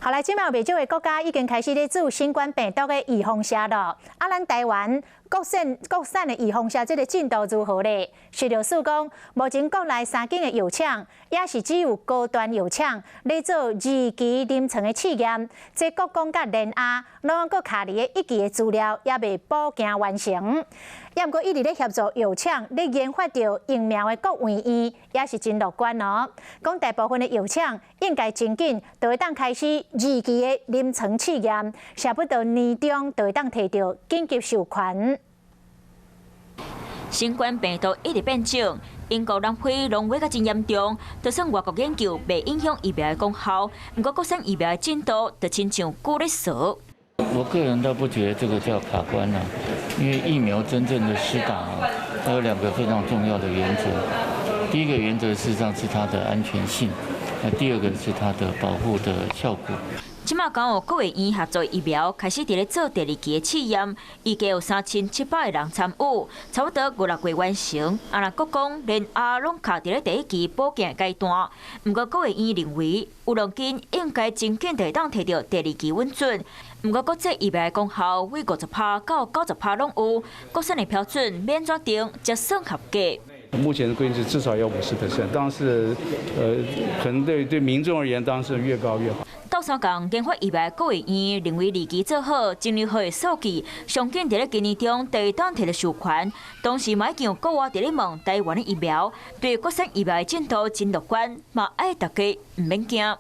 好來，這馬有袂少的國家已經開始咧注新冠病毒的預防射囉。啊，咱台灣國產的預防射這个進度如何咧？食藥署講，目前國內三間的藥廠，也是只有高端藥廠咧做二期臨床的試驗。這國光佮聯亞攏閣卡佇咧一期的資料，猶未補件完成。也毋過一直咧協助藥廠咧研發著疫苗的國衛院，也是真樂觀哦。講大部分的藥廠應該真緊就會當開始二期的臨床試驗，差不多年中就會當提著緊急授權。新冠病毒一直變種，英國南非攏話甲真嚴重，就算外國研究袂影響疫苗的功效，毋過國產疫苗的進度就親像龜咧趖。我個人倒不覺得這個叫卡關啦，因為疫苗真正的施打啊，它有兩個非常重要的原則。第一個原則事實上是它的安全性，那第二個是它的保護的效果。這馬剛有國衛院合作疫苗開始佇咧做第二期的試驗，預計有3700個人參與，差不多5、6月完成。啊，若國光聯亞攏卡佇咧第一期補件階段，毋過國衛院認為有兩間應該真緊就會當提著第二期允准。毋過國際疫苗的功效為50%到90%攏有，國產的標準欲按怎定才算合格？目前的規定是至少要50%，當然是，可能對民眾而言，當然是越高越好。鬥相共研發疫苗國衛院認為二期做好，整理好的數據，上緊佇咧今年中就會當提著授權。同時嘛已經有國外佇咧問台灣的疫苗，對國產疫苗的進度真樂觀，嘛愛大家毋免驚。